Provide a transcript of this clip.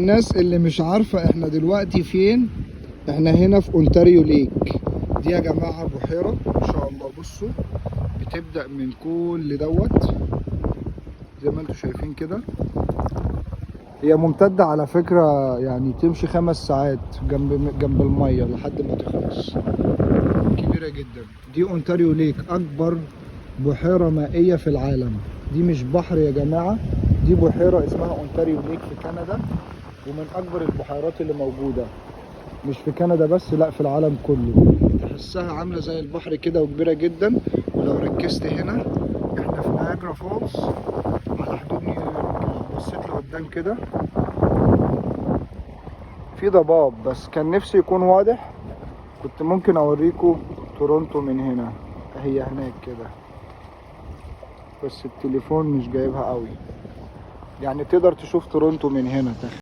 للناس اللي مش عارفة احنا دلوقتي فين، احنا هنا في Ontario Lake. دي يا جماعة بحيرة ان شاء الله. بصوا بتبدأ من كل دوت زي ما انتم شايفين كده. هي ممتدة على فكرة، يعني تمشي 5 ساعات جنب جنب المية لحد ما تخلص. كبيرة جدا. دي Ontario Lake، أكبر بحيرة مائية في العالم. دي مش بحر يا جماعة، دي بحيرة اسمها Ontario Lake في كندا، ومن أكبر البحيرات اللي موجودة، مش في كندا بس، لا، في العالم كله. تحسها عاملة زي البحر كده وكبيرة جدا. ولو ركزت هنا، احنا في Niagara Falls على حدود نيويورك. لو بصيت لقدام كده في ضباب، بس كان نفسي يكون واضح، كنت ممكن اوريكم تورونتو من هنا، هي هناك كده، بس التليفون مش جايبها قوي. يعني تقدر تشوف تورونتو من هنا. تخيل.